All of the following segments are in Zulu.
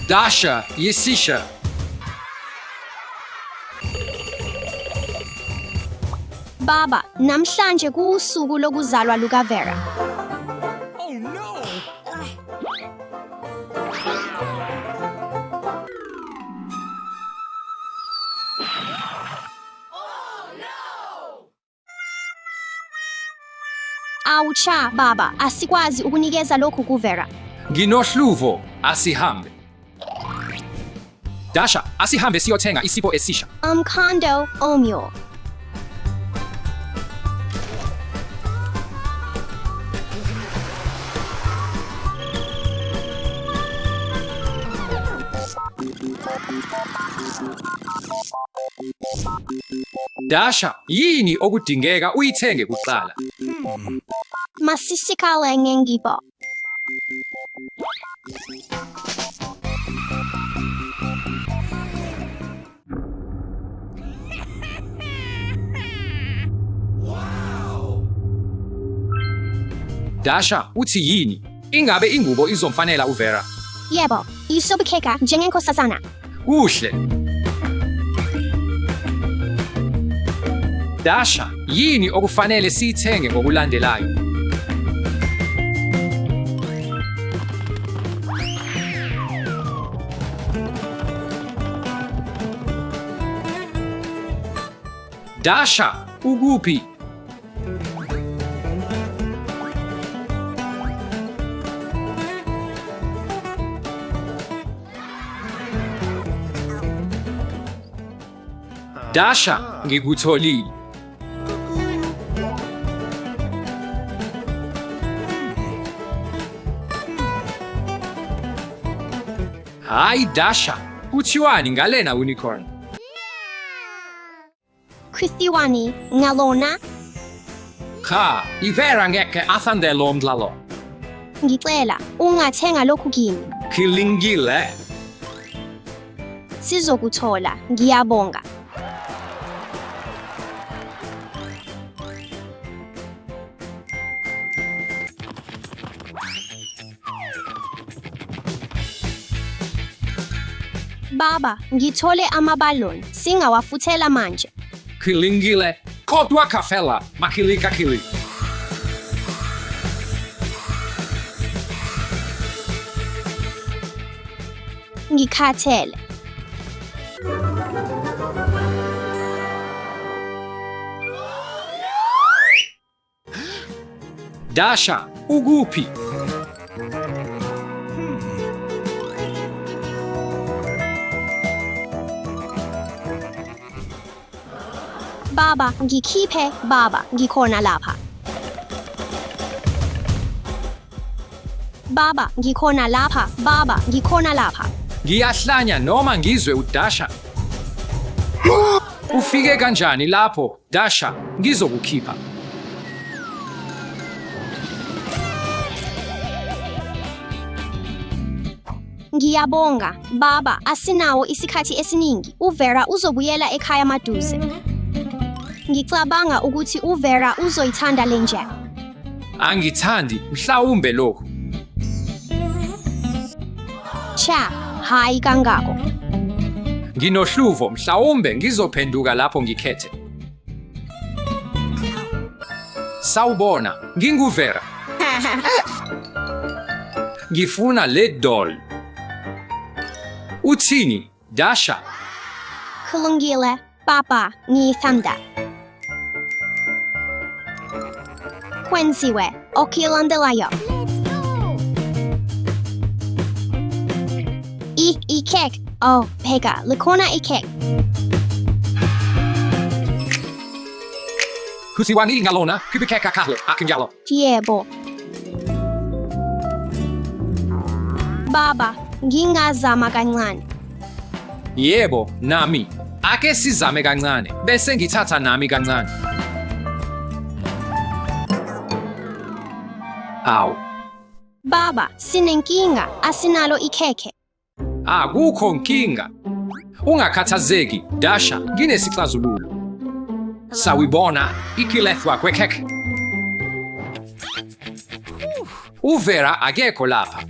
Dasha, yesisha. Baba, namhlanje kuwusuku lokuzalwa lukaVera. Oh no! Awu cha, baba, asikwazi ukunikeza lokhu kuVera. Nginohluvo, asihambe. Dasha, asihambe siyothenga isipho esisha. Umkhondo omule. Dasha, yini okudingeka uyithenge kuqala? Masisikale ngengibo. Dasha, uthi yini? Ingabe ingubo izomfanela uVera? Yebo, isobukeka njengenkosazana. Kuhle. Dasha, yini okufanele siyithenge ngokulandelayo? Dasha, ukuphi? Dasha, ngikutholile. Hayi Dasha, kuthiwani ngalena unicorn? Kuthiwani ngalona? Cha, iVera ngeke athande lo mdlalo. Ngicela ungathenga lokhu kimi. Kulungile. Sizokuthola. Ngiyabonga. Baba, ngithole amabaloni. Singawafuthela manje. Kulungile. Kodwa kafela, makilika kili. Ngikhathele. Dasha, ukuphi? Baba, ngikhiphe, baba, ngikhona lapha. Baba, ngikhona lapha, baba, ngikhona lapha. Ngiyahlanya noma ngizwe uDasha. Ufike kanjani lapho, Dasha? Ngizokukhipha. Ngiyabonga, baba, asinawo isikhathi esiningi. UVera uzobuyela ekhaya maduze. Ngicabanga ukuthi uVera uzoyithanda le ndlela. Angithandi, mhlawumbe lokhu. Cha, hayi kangako. Nginohluvo, mhlawumbe ngizophenduka lapho ngikhethe. Sawubona, nginguVera. Ngifuna le doll. Uthini, Dasha? Kulungile, baba, ngiyithanda. Kwenziwe, okulandelayo. I ikhekhe. Oh, bheka, likhona ikhekhe. Kuthiwani ngalona, kubukeka kahle, akunjalo. Yebo. Baba, ngingazama kancane. Yebo, nami. Ake sizame kancane, bese ngithatha nami kancane. Awu. Baba, sinenkinga, asinalo ikhekhe. Akukho nkinga. Ungakhathazeki, Dasha, nginesixazululo. Sawubona, ikilethwa kwekhekhe. UVera akekho lapha.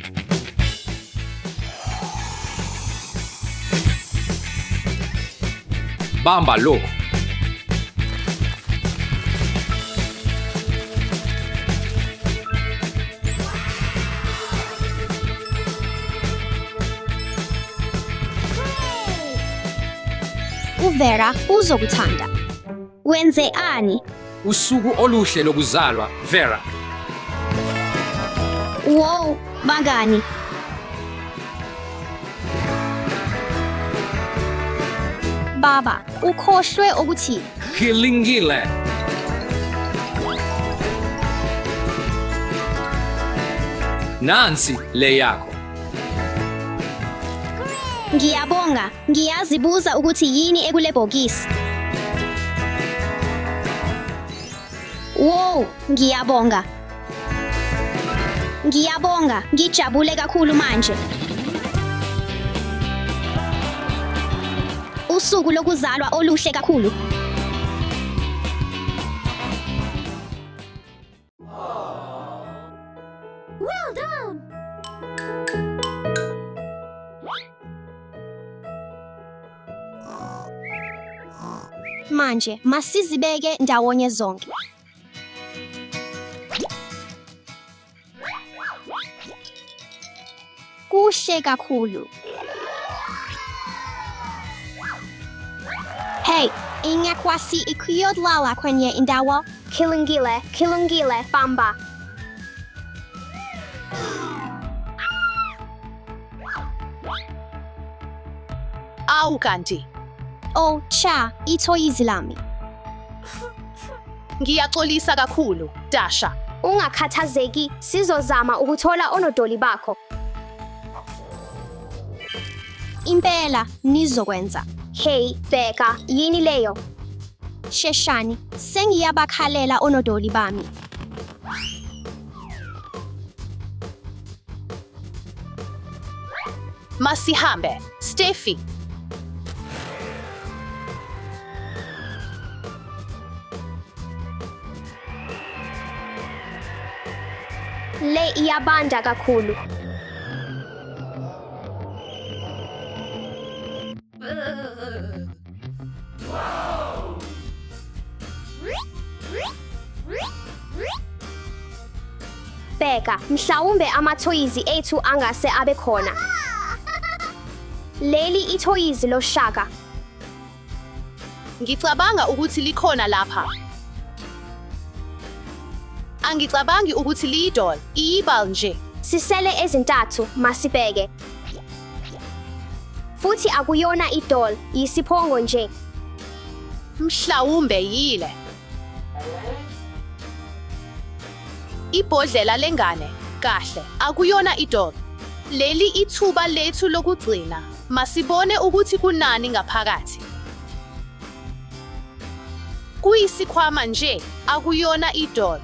Bamba lokhu. UVera uzokuthanda. Wenze ani? Usuku oluhle lokuzalwa, Vera. Wow, bangani. Baba, ukhohlwe ukuthi Kilingile. Nansi le yakho. Ngiyabonga. Ngiyazibuza ukuthi yini ekule bhokisi. Wow, ngiyabonga. Ngiyabonga, ngijabule kakhulu manje. Usuku lokuzalwa oluhle kakhulu. Well done! Manje masizibeke ndawonye zonke. Kuhle kakhulu. Hey, ingakwasi ikuyodlala kwenye indawo? Kilungile, kilungile, bamba. Awu kanti, Oh, cha, ithoyizi lami. ngiyaxolisa kakhulu, Dasha. Ungakhathazeki, sizozama ukuthola onodoli bakho. Impela nizokwenza. Hey, bheka, yini leyo? Sheshani, sengiyabakhalela onodoli bami. Masihambe, Steffi. Le iyabanda kakhulu. Bheka, mhlawumbe amathoyizi ethu angase abe khona. Leli ithoyizi loshaka. Ngicabanga ukuthi likhona lapha. Angicabangi ukuthi liyidol, iyibal nje. Sisele ezintathu, masibheke. Futhi akuyona idol, yisiphongo nje. Mhlawumbe yile. Ibhodlela lengane, kahle, akuyona idol. Leli ithuba lethu lokugcina. Masibone ukuthi kunani ngaphakathi. Kuyisikhwama nje, akuyona idol.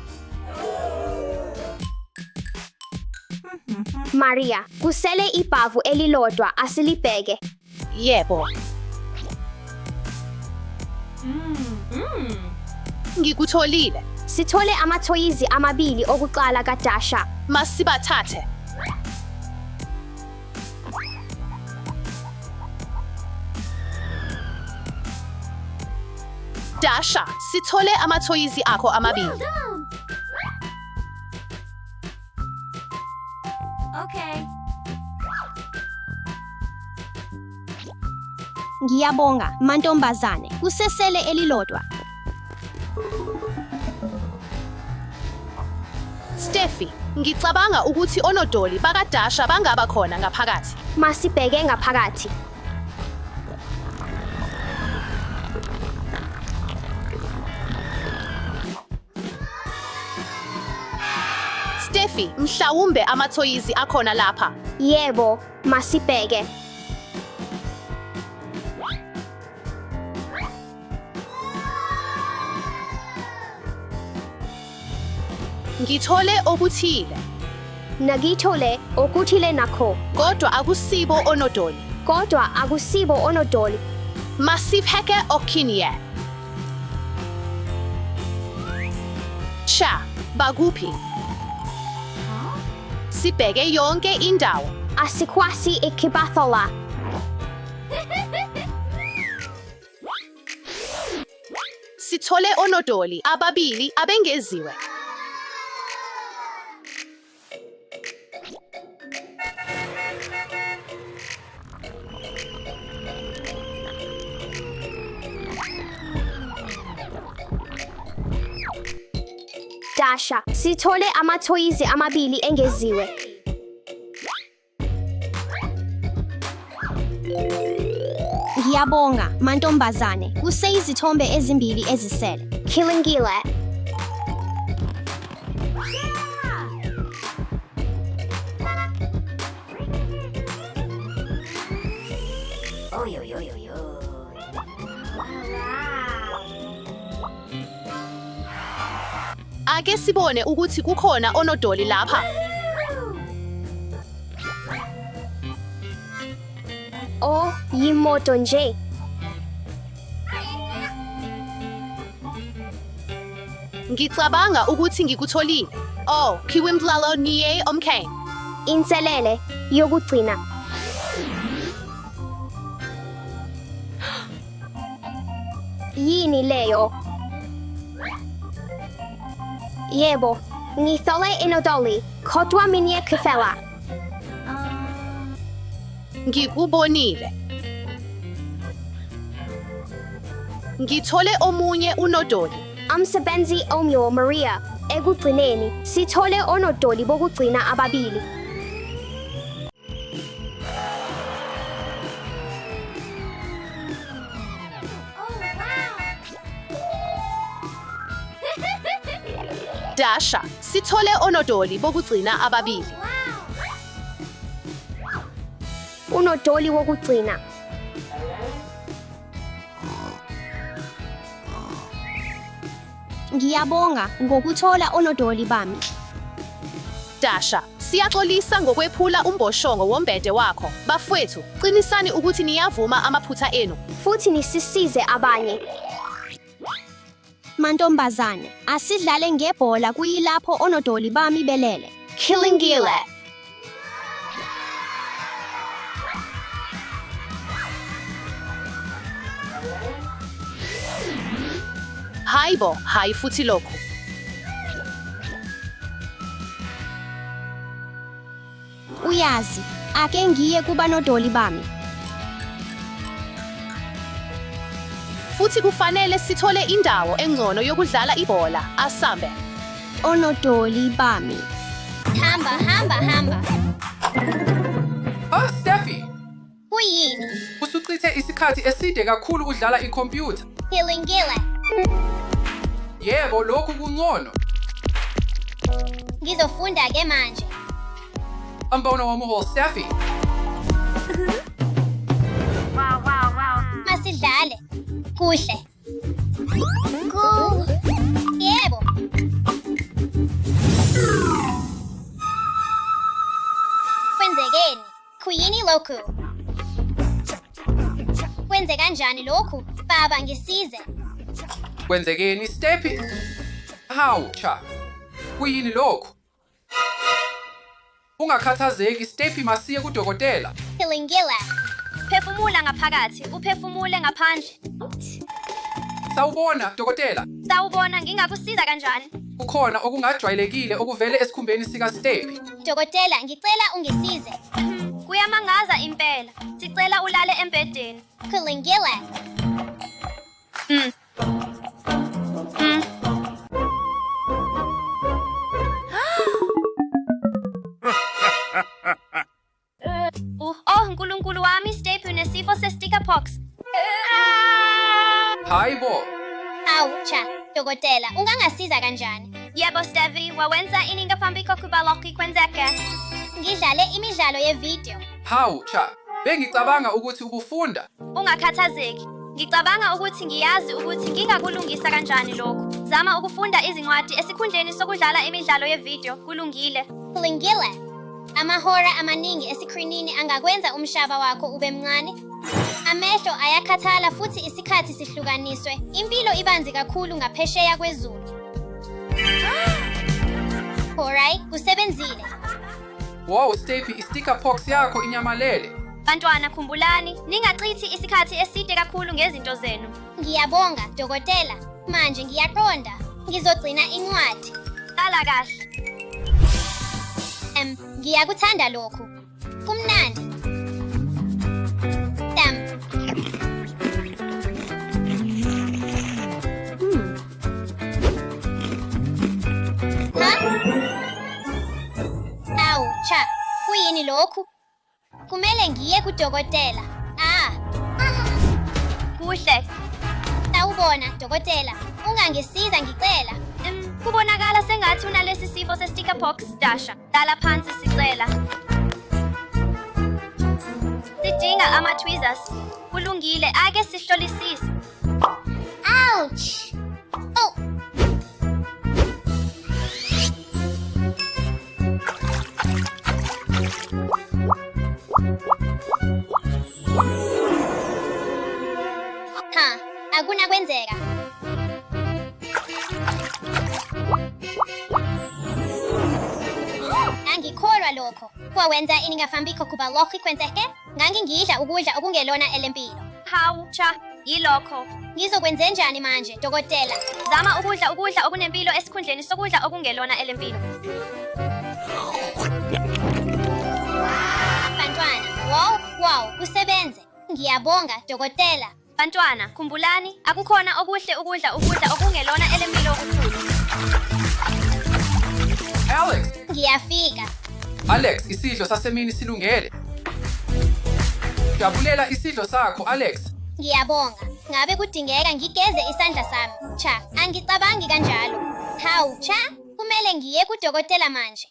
Maria, kusele ibhavu elilodwa, asilibheke. Yebo. Ngikutholile. Sithole amathoyizi amabili okuqala kaDasha. Masibathathe. Dasha, sithole amathoyizi akho amabili. Well done! Okay. Ngiyabonga, mantombazane. Kusesele elilodwa. Steffi, ngicabanga ukuthi onodoli bakaDasha bangaba khona ngaphakathi. Masibheke ngaphakathi. Steffi, mhlawumbe amathoyizi akhona lapha. Yebo, masibheke. Ngithole okuthile, Nagithole okuthile nakho, kodwa akusibo onodoli. kodwa akusibo onodoli. Masivheke okinye. Cha, bakuphi? Sibheke yonke indawo. Asikwasi ikibathola. Sithole onodoli ababili abengeziwe. Dasha, sithole amathoyizi amabili engeziwe. Ngiyabonga, mantombazane. Kuseyizithombe ezimbili ezisele. Kilingile. Ake sibone ukuthi kukhona onodoli lapha. Oh, yimoto nje. Ngicabanga ukuthi ngikutholile. Oh, kiwimdlalo niye omkhe. Inselele yokugcina. Yini leyo? Yebo, ngithole inodoli, kodwa minye kuphela. Ngikubonile. Ngithole omunye unodoli. Umsebenzi omyo Maria. Ekugcineni, sithole onodoli bokugcina ababili. Dasha, sithole onodoli bokugcina ababili. Unodoli wokugcina. Ngiyabonga ngokuthola onodoli bami. Dasha, siyaxolisa ngokwephula umboshongo wombhede wakho. Bafwethu, qinisani ukuthi niyavuma amaphutha enu. Futhi nisisize abanye. Mantombazane, asidlale ngebhola kuyilapho onodoli bami belele. Kilingile. Hayibo, hayi futhi lokhu. Uyazi, ake ngiye kubanodoli bami. Futhi kufanele sithole indawo engcono yokudlala ibhola. Asambe. Onodoli bami. Hamba, hamba, hamba. Ah, Steffi, Kuyini? usuchithe isikhathi eside kakhulu udlala ikhompyutha. Kilingile. Yebo, lokhu kungcono. Ngizofunda ke manje. Umbono womuhle, Steffi. Masidlale. Kuhle. Ku. Yebo. Kwenzekeni? Kuyini lokhu? Kwenze kanjani lokhu? Baba ngisize. Kwenzekeni, Steffi? Hawu, cha. Kuyini lokhu? Ungakhathazeki, Steffi, masiye kudokotela. Kilingile. Phefumula ngaphakathi, uphefumule ngaphandle. Sawubona, dokotela. Sawubona, ngingakusiza kanjani? Kukhona okungajwayelekile okuvele esikhumbeni sikaSteffi. Dokotela, ngicela ungisize. Kuyamangaza impela. Sicela ulale embhedeni. Kulungile. Oh, Nkulunkulu wami, Steph unesifo se-stickerpox. Hayi bo. Awu, cha. Dokotela, ungangasiza kanjani? Yebo, Stevie, wawenza ini ngaphambi kokuba lokhu kwenzeke? Ngidlale imidlalo yevidiyo. Hawu, cha. Bengicabanga ukuthi ubufunda. Ungakhathazeki. Ngicabanga ukuthi ngiyazi ukuthi ngingakulungisa kanjani lokhu. Zama ukufunda izincwadi esikhundleni sokudlala imidlalo yevidiyo. Kulungile. Kulungile. Amahora amaningi esikrinini angakwenza umhlaba wakho ube mncane. Amehlo ayakhathala futhi isikhathi sihlukaniswe. Impilo ibanzi kakhulu ngaphesheya kwezulu. Alright, kusebenzile. Wow, Steffi, i-sticker pox yakho inyamalele. Bantwana, khumbulani, ningachithi isikhathi eside kakhulu ngezinto zenu. Ngiyabonga, dokotela. Manje ngiyaqonda. Ngizogcina incwadi. Qala kahle. Ngiyakuthanda lokhu. Kumnandi. Tam. Ha? Awu, cha. Kuyini lokhu? Kumele ngiye kudokotela. Ah, Kuhle. sawubona, dokotela. Ungangisiza ngicela. Kubonakala sengathi unalesi sifo se-sticker pox, Dasha. Dala phansi sicela. Sidinga ama-tweezers. Kulungile, ake sihlolisise. Ouch! Oh! Ha, akunakwenzeka. Angikholwa lokho. Kwawenza iningafambikho kuba lokho kwenzeke? Ngangingidla ukudla okungelona elempilo. Hawu, cha, yilokho. Ngizokwenzenjani manje, dokotela? Zama ukudla ukudla okunempilo esikhundleni sokudla okungelona elempilo. Bantwana, wow, wow, kusebenze. Ngiyabonga, dokotela. Bantwana, khumbulani, akukhona okuhle ukudla ukudla okungelona elempilo okukhulu. Alex, Ngiyafika. Alex, isidlo sasemini silungele. Jabulela isidlo sakho, Alex. Ngiyabonga. Ngabe kudingeka ngigeze isandla sami? Cha, angicabangi kanjalo. Hawu, cha, kumele ngiye kudokotela manje.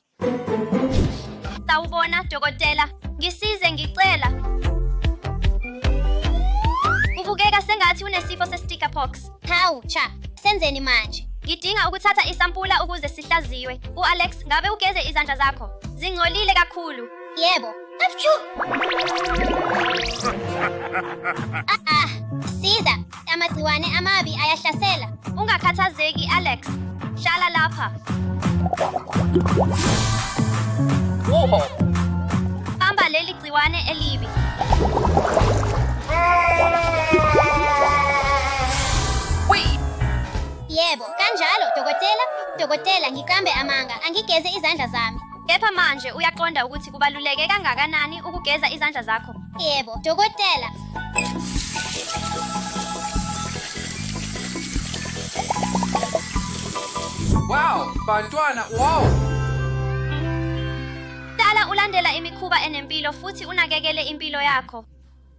Sawubona, dokotela. Ngisize ngicela. Kubukeka sengathi unesifo se-sticker pox. Hawu, cha, senzeni manje? Ngidinga ukuthatha isampula ukuze sihlaziywe. U-Alex, ngabe ugeze izandla zakho? Zingcolile kakhulu. Yebo. Ah, ah, siza. Amagciwane amabi ayahlasela. Ungakhathazeki, Alex. Hlala lapha. Woho! Bamba leli gciwane elibi. Yebo, kanjalo, dokotela. Dokotela, ngiqambe amanga. Angigeze izandla zami. Kepha manje uyaqonda ukuthi kubaluleke kangakanani ukugeza izandla zakho. Yebo, dokotela. Wow, bantwana, wow. Hlala ulandela imikhuba enempilo futhi unakekele impilo yakho.